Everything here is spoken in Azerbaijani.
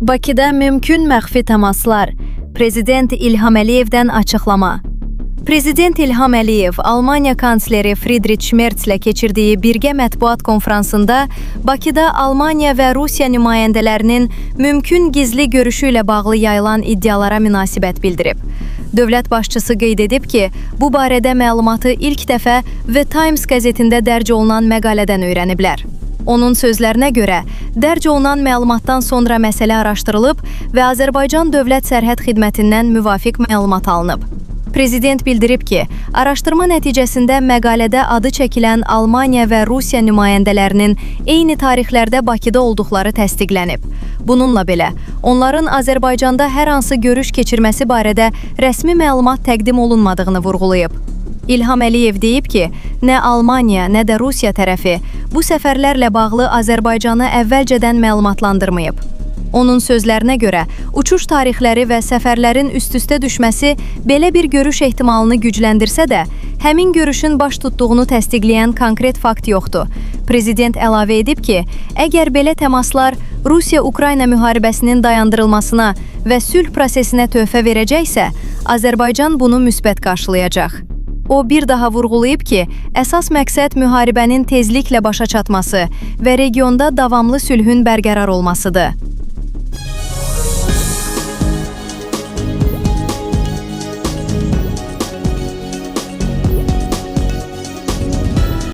Bakıda mümkün məxfi təmaslar. Prezident İlham Əliyevdən açıqlama. Prezident İlham Əliyev Almaniya kansleri Friedrich Merz-lə keçirdiyi birgə mətbuat konfransında Bakıda Almaniya və Rusiya nümayəndələrinin mümkün gizli görüşü ilə bağlı yayılan iddialara münasibət bildirib. Dövlət başçısı qeyd edib ki, bu barədə məlumatı ilk dəfə The Times qəzetində dərc olunan məqalədən öyrəniblər. Onun sözlərinə görə, dərc olunan məlumatdan sonra məsələ araşdırılıb və Azərbaycan Dövlət Sərhəd Xidmətindən müvafiq məlumat alınıb. Prezident bildirib ki, araşdırma nəticəsində məqalədə adı çəkilən Almaniya və Rusiya nümayəndələrinin eyni tarixlərdə Bakıda olduqları təsdiqlənib. Bununla belə, onların Azərbaycanda hər hansı görüş keçirməsi barədə rəsmi məlumat təqdim olunmadığını vurğulayıb. İlham Əliyev deyib ki, nə Almaniya, nə də Rusiya tərəfi bu səfərlərlə bağlı Azərbaycanı əvvəlcədən məlumatlandırmayıb. Onun sözlərinə görə, uçuş tarixləri və səfərlərin üst-üstə düşməsi belə bir görüş ehtimalını gücləndirsə də, həmin görüşün baş tutduğunu təsdiqləyən konkret fakt yoxdur. Prezident əlavə edib ki, əgər belə təmaslar Rusiya-Ukrayna müharibəsinin dayandırılmasına və sülh prosesinə töhfə verəcəksə, Azərbaycan bunu müsbət qarşılayacaq. O bir daha vurğulayıb ki, əsas məqsəd müharibənin tezliklə başa çatması və regionda davamlı sülhün bərqərar olmasıdır.